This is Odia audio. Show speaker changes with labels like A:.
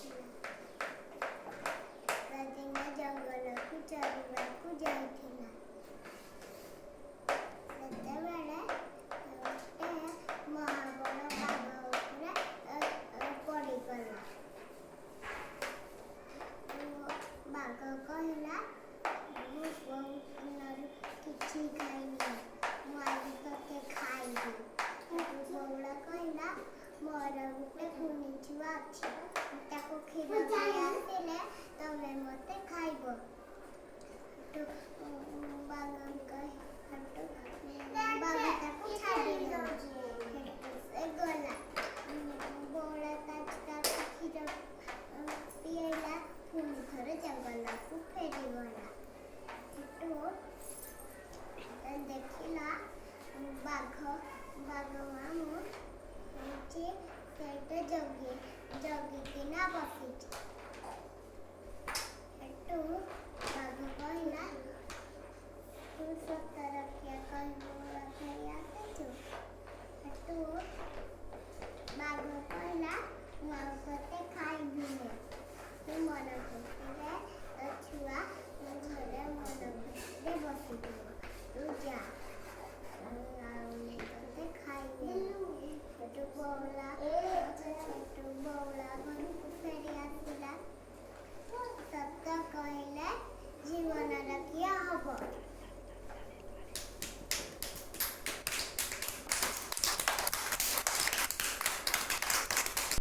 A: ଥିଲା। ଦିନ ଜଙ୍ଗଲକୁ ଚରିବାକୁ ଯାଇଥିଲା। ସେତେବେଳେ ଗୋଟେ ମହାବଳ ବାଘ ଉପରେ ପଡ଼ିଗଲା। ବାଘ କହିଲା, "ମୁଁ ବହୁତ ଦିନରୁ କିଛି ଖାଇନି, ମୁଁ ଆଜି ତୋତେ ଖାଇବି।" ସେଠୁ ବଉଳା କହିଲା, "ମୋର ଗୋଟେ କୁନି ଛୁଆ ଅଛି, ମୁଁ ତାକୁ କ୍ଷୀର ପିଇ ଆସିଲେ ତମେ ମତେ ଖାଇବ।" ସେଠୁ ବାଘ ବାଘ ତାକୁ ଛାଡ଼ିଦେଲା। ସେଠୁ ସେ ଗଲା। ବଉଳା ତା ତାକୁ କ୍ଷୀର ପିଆଇଲା, ପୁଣି ଥରେ ଜଙ୍ଗଲକୁ ଫେରିଗଲା। ସେଠୁ ଦେଖିଲା ବାଘ ମାମୁଁ ହଉଛି ସେଇଟା ଜଗିକିନା ବସିଛି।